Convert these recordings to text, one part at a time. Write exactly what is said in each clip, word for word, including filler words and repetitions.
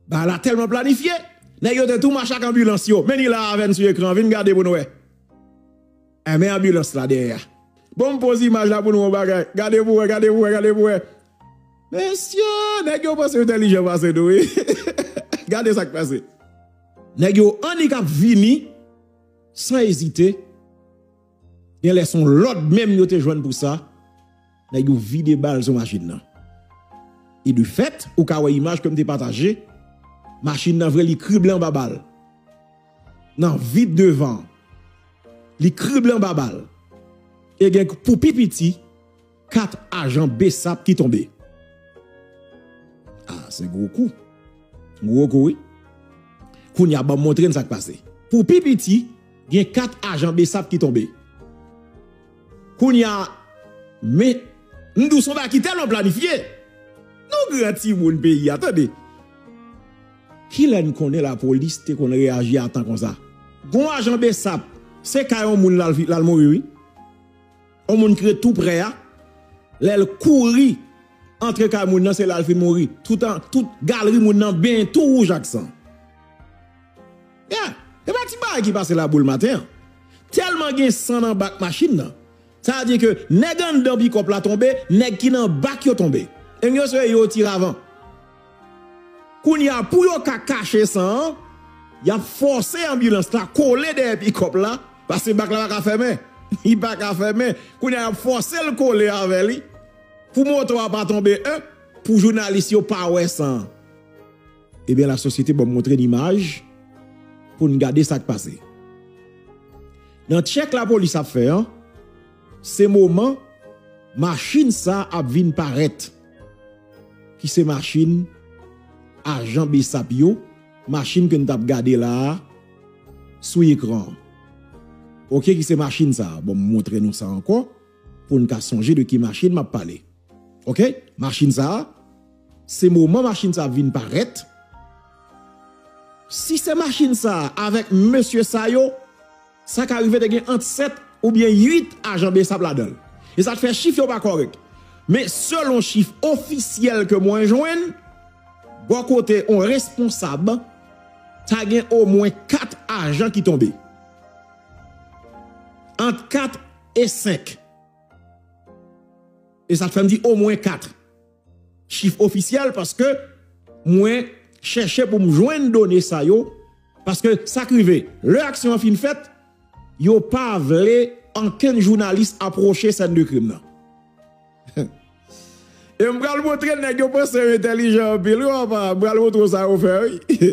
Bagay la tèlman planifye. Nèg yo te tou mache ak anbilans yo. Men ni la avè n sou ekran. Vin gade pou n wè. Enben anbilans la dèyè a. Bon, m poze imaj la pou nou yon bagay. Gade pou wè, gade pou wè, gade pou wè. Mesye, nèg yo panse yo entèlijan pase nou, wi. Gade sa k pase. Nèg yo annik ap vini san ezite. Genlè se yon lòd menm yo te jwenn pou sa. Nèg yo vide bal sou machin nan. E de fèt, ou ka wè imaj ke m te pataje. Machin nan vre, li krible anba bal. Nan vit devan. Li krible anba bal. E gen pou pi piti, kat ajan besap ki tonbe. Ah, se gwo kou. Gwo kou, wi. Kounye a, ban m montre n sa k pase. Pou pi piti, gen kat ajan besap ki tonbe. Kounye a, men, m di w se yon bagay ki tèlman planifye. Nou gran timoun peyi a, tande. Kilè n konnen lapolis te konn reyaji a tan konsa? Gon ajan besap, se kay yon moun l al fi-, l al mouri, wi. Yon moun ki ret tou prè a, lè l kouri antre kay moun nan, se la l fin mouri. Tout an, tout galri moun nan benyen tou wouj ak san. Ya, e pa ti bagay ki pase la boul maten an. Tèlman gen san nan bak machin nan. Sa vle di ke nèg anndan pikòp la tonbe, nèg ki nan bak yo tonbe. E yo se yo tire avan. Kounye a, pou yo ka kache san an, y ap fòse anbilans la kole dèyè pikòp la, paske bak la pa ka fèmen. Li pa ka fèmen. Kounye a, y ap fòse l kole avè li, pou moto a pa tonbe, en, pou jounalis yo pa wè san an. Ebyen, lasosyete ban m montre n imaj pou n gade sa k pase. Nan tchèk lapolis ap fè an, se moman machin sa ap vin parèt, ki se machin ajan besap yo, machin ke n t ap gade la a sou ekran an. Oke, ki se machin sa a. Bon, m montre nou sa ankò, pou n ka sonje de ki machin m ap pale. Oke? Machin sa a, se moman machin sa a ap vin parèt. Si se machin sa a avèk mesye sa yo, sa ka rive te gen ant sèt oubyen uit ajan besap ladan l. E sa t fè chif yo pa kòrèk. Men selon chif ofisyèl ke mwen jwenn, bò kote yon responsab, ta gen omwen kat ajan ki tonbe. Ant kat e senk. E sa t fè m di omwen kat. Chif ofisyèl, paske mwen chèche pou m jwenn done sa yo, paske sa k rive, lè aksyon an fin fèt, yo pa vle ankenn jounalis apwoche sèn de krim nan. E m pral montre nèg yo panse yo entèlijan anpil, wi, papa. M pral montre w sa yo fè, wi.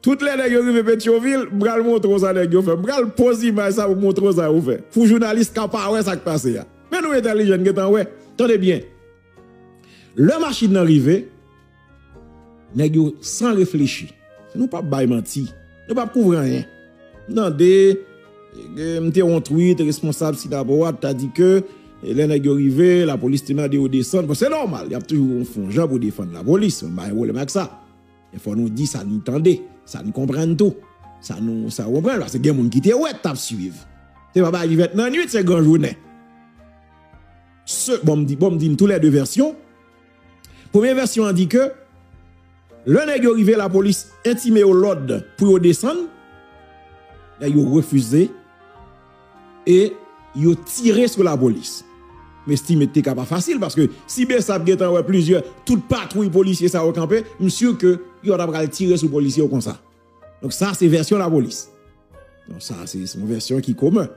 Tout lè nèg yo rive Petyonvil, m pral montre w sa nèg yo fè. M pral poze imaj sa pou montre w sa yo fè. Pou jounalis ka pa wè sa k pase a. Men nou entèlijan, n gentan wè. Tande byen. Lè machin nan rive, nèg yo san reflechi. Nou p ap bay manti. Nou p ap kouvri anyen. Tande, e, m te wè yon tweet, responsab Sinapowa ta di ke, e, lè nèg yo rive, lapolis te mande yo desann. Bon, se nòmal, y ap toujou fè yon jan pou defann lapolis. M pa gen pwoblèm ak sa. Men fò nou di sa n tande, sa n konprann tou. Sa nou, sa w konprann, paske gen moun ki te wè, t ap swiv. Se pa bagay ki fèt nan nwit, se gran jounen. Se, bon, m di, bon, m di n tou lè de vèsyon. Premye vèsyon an di ke lè nèg yo rive, lapolis entime yo lòd pou yo desann, nèg yo refize e yo tire sou lapolis. M estime te ka pa fasil, paske si besap gentan wè plizyè, tout patwouy polisye sa yo kanpe, m si ke yo ta pral tire sou polisye yo konsa. Donk sa se vèsyon lapolis. Donk sa se, se yon vèsyon ki komen.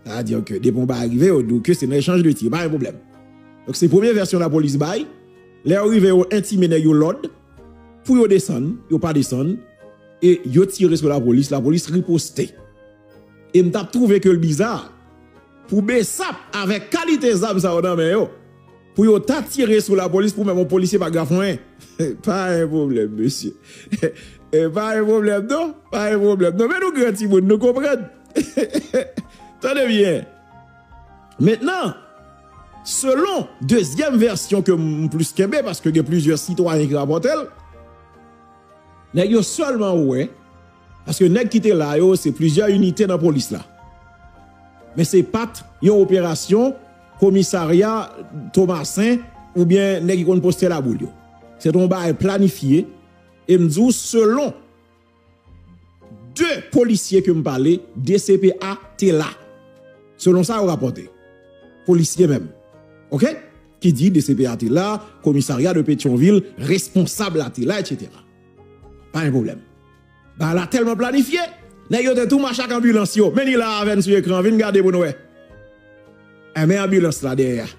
Sa vle di ke depi yon bagay rive, yo di w ke se nan echanj de tir, pa gen pwoblèm. Donk se premye vèsyon lapolis bay. Lè yo rive, yo entime nèg yo lòd pou yo desann, yo pa desann, e yo tire sou lapolis, lapolis riposte. E m t ap twouve ke l biza pou besap avèk kalite zam sa yo nan men yo, pou yo ta tire sou lapolis pou menm yon polisye pa grafonyen. Pa gen pwoblèm, mesye. E pa gen pwoblèm, non. Pa gen pwoblèm, non. Men nou gran timoun, nou konprann. Tande byen. Mentnan, selon dezyèm vèsyon ke m plis kenbe, paske gen plizyè sitwayen ki rapòte l, nèg yo sèlman wè, paske nèg ki te la yo, se plizyè inite nan polis la. Men se pa t yon operasyon komisarya Tomasen oubyen nèg ki konn poste laboul yo. Se t yon bagay planifye, E m di w, selon de polisye ke m pale, D C P A te la. Selon sa yo rapòte. Polisye menm. Oke? Ki di D C P A te la, komisarya de Petyonvil, responsab la te la, etsetera. Pa gen pwoblèm. Bagay la tèlman planifye, nèg yo te tou mache ak anbilans yo. Men li la avè n sou ekran, vin gade pou n wè. Enben anbilans la dèyè a.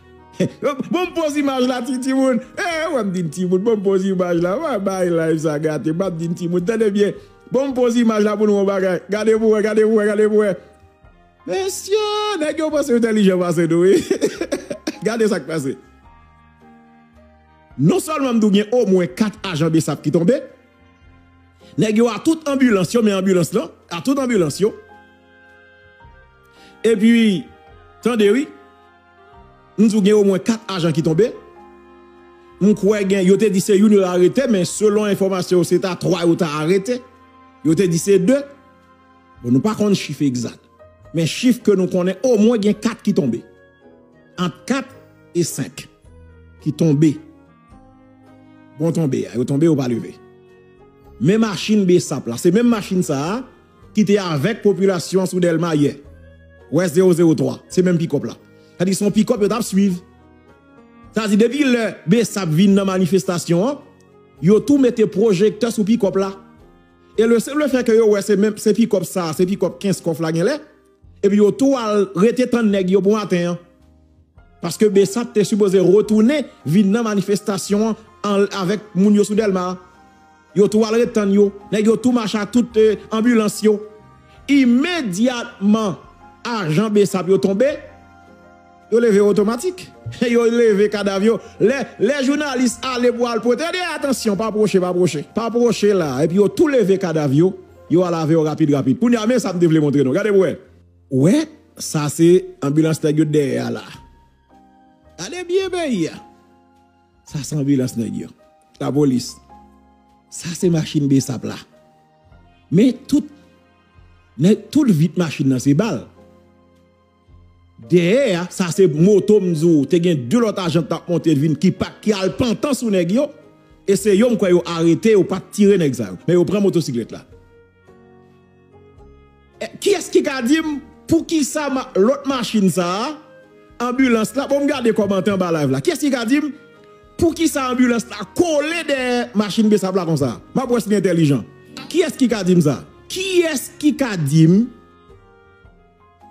Bon, m poze imaj la, ti, timoun. Eh, wè m di n timoun, bon, m poze imaj la. Wè, bay live sa gate, m ap di n timoun. Tande byen. Bon, m poze imaj la pou nou yon bagay. Gade pou wè, gade pou wè, gade pou wè. Mesye, nèg yo panse yo entèlijan pase nou, wi. Gade sa k pase. Non sèlman m di w gen omwen kat ajan BSAP ki tonbe, nèg yo a tout anbilans yo, men anbilans lan, a tout anbilans yo. Epi, tande wi, m di w gen omwen kat ajan ki tonbe. M kwè gen, yo te di se youn yo arete, men selon enfòmasyon yo, se ta twa yo ta arete. Yo te di se de. Bon, nou pa konn chif egzak. Men chif ke nou konnen, omwen gen kat ki tonbe. Ant kat e senk ki tonbe. Bon tonbe a, yo tonbe, yo pa leve. Men machin BSAP la, se menm machin sa a ki te avèk popilasyon an sou Dèlma yè. Wè zewo zewo twa, se menm pikòp la. Sa di se yon pikòp yo t ap swiv. Sa di depi lè BSAP vin nan manifestasyon an, yo tou mete pwojektè sou pikòp la. E le, le fè ke yo wè se menm, se pikòp sa, se pikòp kenz kòf la genlè, epi yo tou al rete tann nèg yo pou maten an. Paske BSAP te sipoze retounen vin nan manifestasyon an, an, avèk moun yo sou Dèlma. Yo tou al ret tann yo. Nèg yo tou mache ak tout, eh, anbilans yo. Imedyatman, ajan BSAP yo tonbe, yo leve otomatik. Yo leve kadav yo. Lè, lè jounalis ale pou al pote, de atansyon, pa pwoche, pa pwoche. Pa pwoche la. Epi yo tou leve kadav yo, yo al avè yo rapid, rapid. Kounye a, men sa m te vle montre nou. Gade pou wè. Wè, sa se anbilans nèg yo dèyè a la. Gade byen peyi a. Sa se anbilans nèg yo. Lapolis. Sa se machin BSAP la. Men tout, nèg, tout vit machin nan se bal. Dèyè a, sa se moto m di w, te gen de lòt ajan t ap monte vin ki pa, ki al pantan sou nèg yo. E se yo m kwè yo arete, yo pa t tire nèg sa yo. Men yo pran motosiklèt la. Eh, kiyès ki ka di m poukisa ma-, lòt machin sa a, anbilans la, bon, m gade kòmantè anba live la. Kiyès ki ka di m poukisa anbilans la kole dèyè machin BSAP la konsa? M ap wè si li entèlijan. Kiyès ki ka di m sa? Kiyès ki ka di m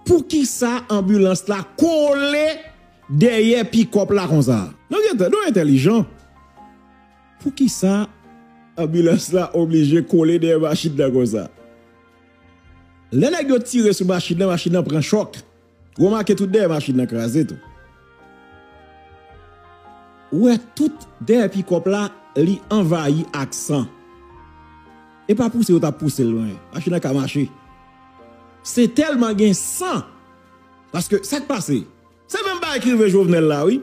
poukisa anbilans la kole dèyè pikòp la konsa? Nou gen, nou entèlijan. Poukisa anbilans la oblije kole dèyè machin nan konsa? Lè nèg yo tire sou machin nan, machin nan pran chòk. Remake tout dèyè machin nan kraze tou. Ou wè tout dèyè pikòp la, li anvayi ak san. E pa pouse yo t ap pouse l lwen. Machin nan ka mache. Se tèlman gen san. Paske sa k pase? Se menm bagay ki rive Jovenel la, wi.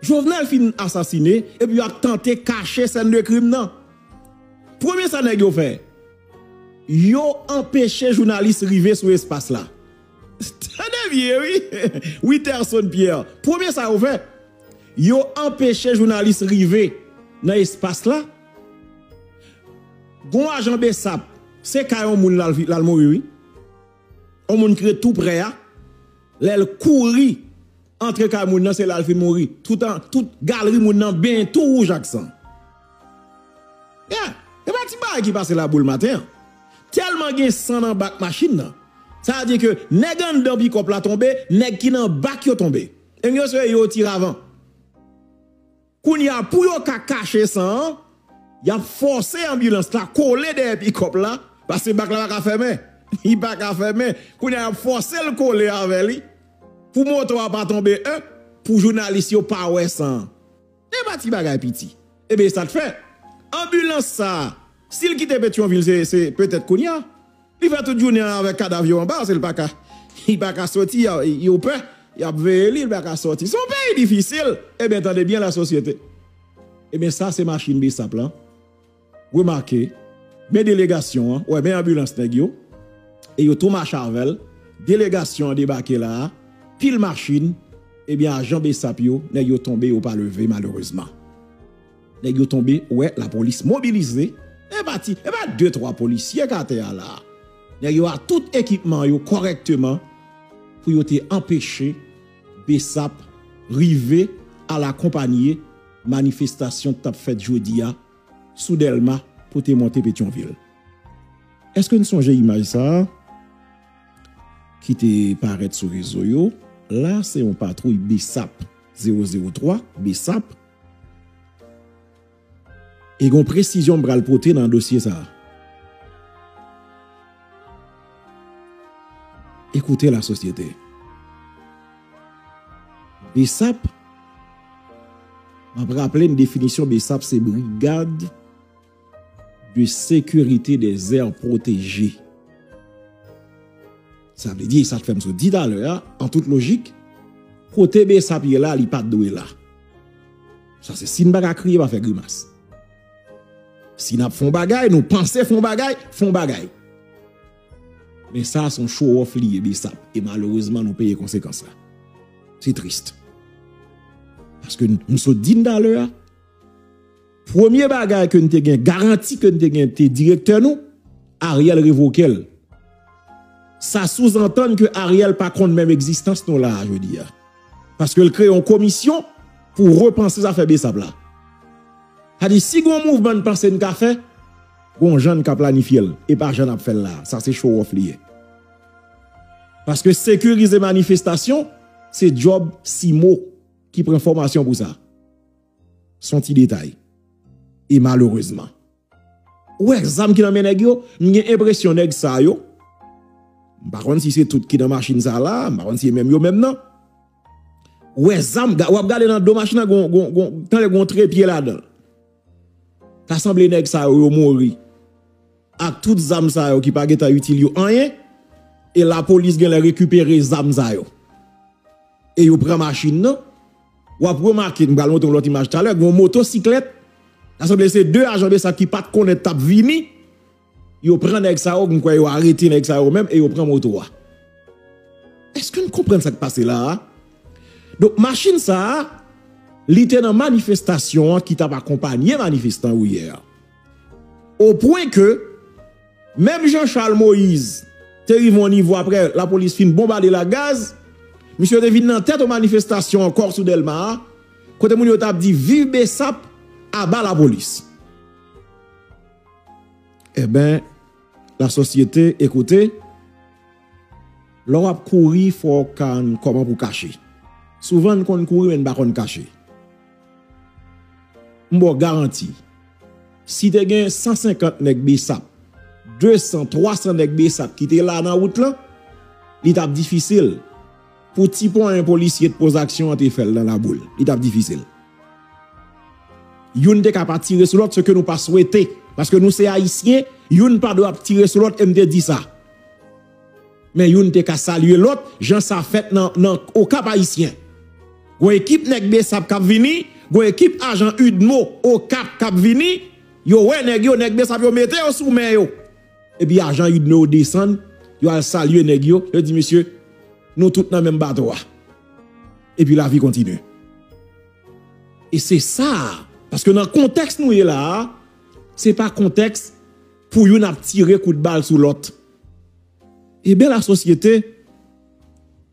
Jovenel fin asasine, epi yo ap tante kache sèn de krim nan. Premye sa nèg yo fè, yo anpeche jounalis rive sou espas la. Tande byen, wi. Witerson Pierre. Premye sa yo fè, yo anpeche jounalis rive nan espas la. Gon ajan BSAP, se kay yon moun l al vi-, l al mouri, wi. Yon moun ki ret tou prè a, lè l kouri antre kay moun nan, se la l fin mouri. Tout an, tout galri moun nan benyen tou wouj ak san. Yeah, e pa ti bagay ki pase la boul maten an. Tèlman gen san nan bak machin nan. Sa vle di ke nèg anndan pikòp la tonbe, nèg ki nan bak yo tonbe. E yo se yo yo tire avan. Kounye a, pou yo ka kache san an, y ap fòse anbilans la kole dèyè pikòp la, paske bak la pa ka fèmen. Li pa ka fèmen. Kounye a, y ap fòse l kole avè li, pou moto a pa tonbe, en, pou jounalis yo pa wè san an. E pa ti bagay piti. Ebyen, sa k fè anbilans sa a, si l kite Petyonvil, se, se petèt kounye a. Li fè tout jounen an avèk kadav yo anba, se l pa ka, li pa ka soti, y a, yo pè, y ap veye li, li pa ka soti. Se yon peyi difisil. Ebyen, tande byen, lasosyete. Ebyen, sa se machin BSAP lan. Remake, men delegasyon an, wè, men anbilans nèg yo, e yo tou mache avè l. Delegasyon an debake la a, pil machin, ebyen, ajan BSAP yo, nèg yo tonbe, yo pa leve, malerezman. Nèg yo tonbe, wè, lapolis mobilize. E pa ti, e pa de, twa polisye k atè a la. Nèg yo a tout ekipman yo kòrèkteman pou yo te anpeche BSAP rive al akonpanye manifestasyon k t ap fèt jodi a sou Dèlma pou te monte Petyonvil. Èske n sonje imaj sa a ki te parèt sou rezo yo? La, se yon patwouy BSAP zewo zewo twa, BSAP. E gon presizyon m pral pote nan dosye sa a. Ekoute lasosyete. BSAP, m ap raple n definisyon BSAP, se Brigade de Sécurité des Aires Protégées. Sa vle di, sa k fè m sot di talè a, an tout lojik, kote BSAP ye la, li pa t dwe la. Sa se si n pa ka kriye, pa fè grimas. Si n ap fè yon bagay, nou panse fè yon bagay, fè yon bagay. Men sa, se yon show off li ye, BSAP. E malerezman, nou peye konsekans la. Se tris. Paske n, m sot di n talè a, premye bagay ke n te gen, garanti ke n te gen, te direktè nou, Ariel revoke l. Sa souzantann ke Ariel pa konn menm egzistans nou la a jodi a. Paske l kreye yon komisyon pou repanse zafè BSAP la. Sa di, si gon mouvman n panse n ka fè, gon jan n ka planifye l, e pa jan n ap fè l la a. Sa se show off li ye. Paske sekirize manifestasyon, se djòb CIMO ki pran fòmasyon pou sa. Se yon ti detay. E malerezman. Ou wè zam ki nan men nèg yo? M gen enpresyon nèg sa yo, m pa konn si se tout ki nan machin sa la, m pa konn si se menm yo menm nan. Ou wè zam, ga-, w ap gade nan do machin nan, gon, gon, gon, tanlè gon trepye ladan l. Ta sanble nèg sa yo, yo mouri ak tout zam sa yo ki pa gentan itil yo anyen, e lapolis genlè rekipere zam sa yo. E yo pran machin nan. W ap remake, m pral montre yon lòt imaj talè, gen yon motosiklèt. Ta sanble se de ajan BSAP ki pa t konnen t ap vini. Yo pran nèg sa yo, m kwè yo arete nèg sa yo menm, e yo pran moto a. Èske n konprann sa k pase la a? Donk, machin sa a, li te nan manifestasyon an ki t ap akonpanye manifestan yo yè a. O pwen ke, menm Jean Charles Moïse te rive yon nivo apre lapolis fin bonbade l ak gaz, misye te vin nan tèt yon manifestasyon ankò sou Dèlma a, kote moun yo t ap di, "Viv BSAP, aba lapolis." Enben, lasosyete, ekoute, lè w ap kouri, fò w konn kòman pou w kache. Souvan, n konn kouri, men n pa konn kache. M ba w garanti, si te gen san senkant nèg BSAP, de san, twa san nèg BSAP ki te la nan wout lan, li t ap difisil pou ti ponyen polisye t poze aksyon an te fè l nan laboul. Li t ap difisil. Youn te ka pa tire sou lòt, se ke nou pa swete. Paske nou se Ayisyen, youn pa dwe ap tire sou lòt, e m te di sa. Men youn te ka salye lòt, jan sa fèt nan, nan Okap Ayisyen. Gon ekip nèg BSAP k ap vini, gon ekip ajan UDMO Okap k ap vini, yo wè nèg yo, nèg BSAP yo mete yo sou men yo. Epi ajan UDMO yo desann, yo al salye nèg yo, yo di, "Mesye, nou tout nan menm bato a." Epi lavi kontinye. E se sa, paske nan kontèks nou ye la a, se pa kontèks pou youn ap tire kout bal sou lòt. Ebyen, lasosyete,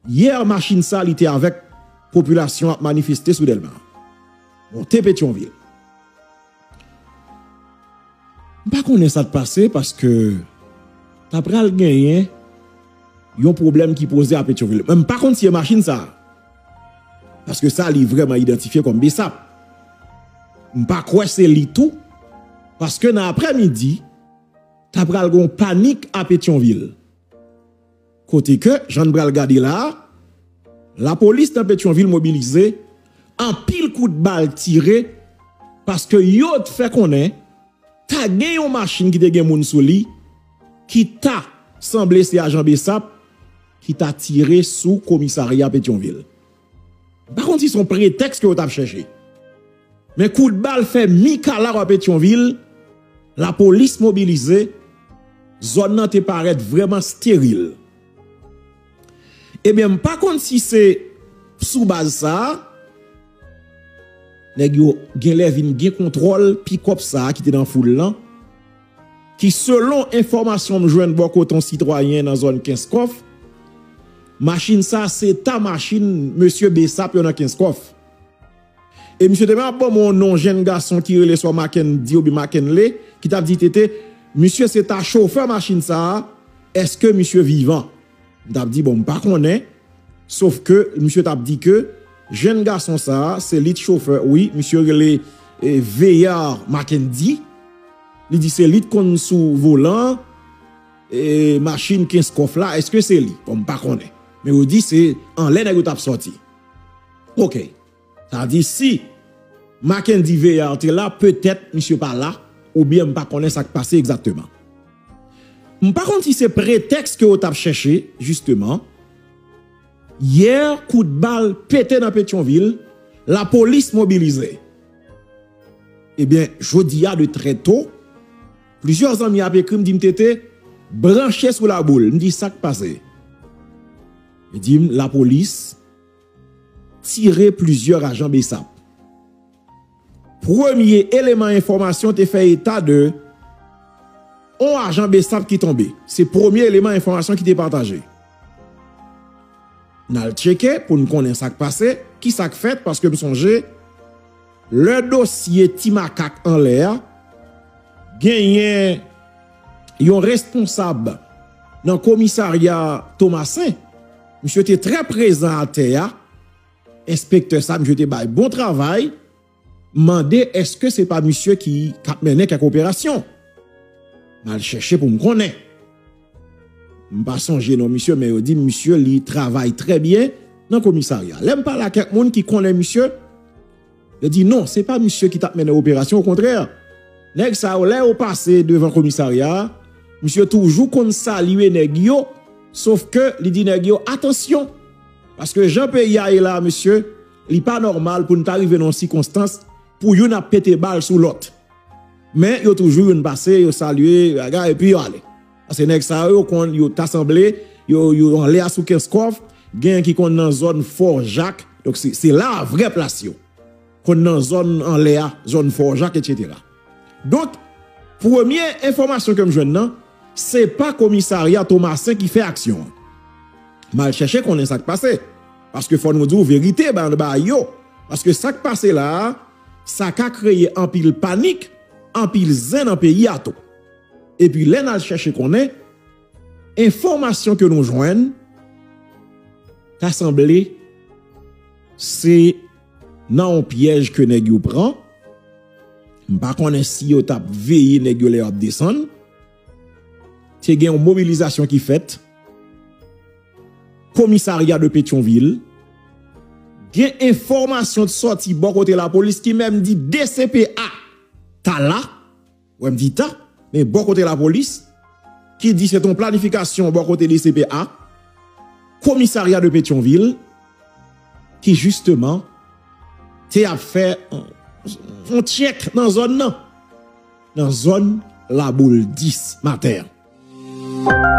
yè machin sa, li te avèk popilasyon ap manifeste sou Dèlma. Monte Petyonvil. M pa konnen sa t pase paske ta pral genyen yon pwoblèm ki poze a Petyonvil. Men m pa konn si e machin sa. Paske sa, li vrèman idantifye kòm BSAP. M pa kwè se li tou. Paske nan aprèmidi, ta pral gen yon panik a Petyonvil. Kote ke, jan n pral gade la a, lapolis nan Petyonvil mobilize, anpil kout bal tire, paske yo t fè konnen ta gen yon machin ki te gen moun sou li, ki ta sanble se ajan BSAP, ki ta tire sou komisarya Petyonvil. M pa konn si se yon pretèks ke yo t ap chèche. Men kout bal fè mikalaw a Petyonvil, lapolis mobilize, zòn nan te parèt vrèman steril. Ebyen, m pa konn si se sou baz sa a, Nèg yo genlè vin gen kontwòl pikòp sa a ki te nan foul lan, ki selon enfòmasyon m jwenn bò kote yon sitwayen nan zòn Kenskòf, machin sa a se ta machin mesye Besap yo nan Kenskòf. E misye te menm ap ban mwen yon non jenn gason ki rele swa Mackendy oubyen Mackenley, ki t ap di, Tete, misye se ta chofè machin sa a, èske misye vivan? M t ap di, bon, m pa konnen, sof ke misye t ap di ke jenn gason sa a, se li t chofè, wi, misye rele, e, Veyar Mackendy, li di se li t konn sou volan, e, machin Kenskòf la, èske se li? Bon, m pa konnen. Men yo di se anlè nèg yo t ap sòti. Oke. Sa di si Mackendy Veyar te la, petèt misye pa la, oubyen m pa konnen sa k pase egzakteman. M pa konn si se pretèks ke yo t ap chèche, jisteman. Yè, kout bal pete nan Petyonvil, lapolis mobilize. Ebyen, jodi a de trè to, plizyè zanmi ap ekri m, di m, Tete, branche sou Laboul. M di, sa k pase? Li di m, lapolis tire plizyè ajan Besap. Premye eleman enfòmasyon te fè eta de on ajan Besap ki tonbe. Se premye eleman enfòmasyon ki te pataje. N al tcheke pou n konnen sa k pase, ki sa k fèt, paske m sonje lè dosye Ti Makak anlè a, genyen yon responsab nan komisarya Tomasen, misye te trè prezan atè a, enspektè sa, misye te bay bon travay, mande èske se pa misye ki k ap mennen kèk operasyon. M al chèche pou m konnen. M pa sonje non misye, men yo di misye li travay trè byen nan komisarya. Lè m pale ak kèk moun ki konnen misye, yo di non, se pa misye ki t ap mennen operasyon, okontrè. Nèg sa yo, lè yo pase devan komisarya a, misye toujou konn salye nèg yo, sof ke li di nèg yo, atansyon, paske jan peyi a ye la, mesye, li pa nòmal pou n ta rive nan yon sikonstans pou youn ap pete bal sou lòt. Men yo toujou youn pase, yo salye, bagay, epi yo ale. Paske nèg sa yo, yo konn, yo ta sanble, yo, yo anlè a sou Kenskòf, gen ki konn nan zòn Fò Jak, donk se, se la vrè plas yo. Konn nan zòn anlè a, zòn Fò Jak, etsetera. Donk, premye enfòmasyon ke m jwenn nan, se pa komisarya Tomasen ki fè aksyon an. M al chèche konnen sa k pase. Paske fò nou di w verite ba, ba yo. Paske sa k pase la a, sa ka kreye anpil panik, anpil zen nan peyi a tou. Epi lè n al chèche konnen, enfòmasyon ke nou jwenn, ta sanble se nan yon pyèj ke nèg yo pran. M pa konnen si yo t ap veye nèg yo lè yo ap desann. Te gen yon mobilizasyon ki fèt komisarya de Petyonvil. Gen enfòmasyon t sòti bò kote lapolis ki menm di D C P A ta la. Wè m di ta, men bò kote lapolis, ki di se t on planifikasyon bò kote D C P A, komisarya de Petyonvil, ki jisteman te ap fè on, on tchèk nan zòn nan, nan zòn Laboul dis maten an.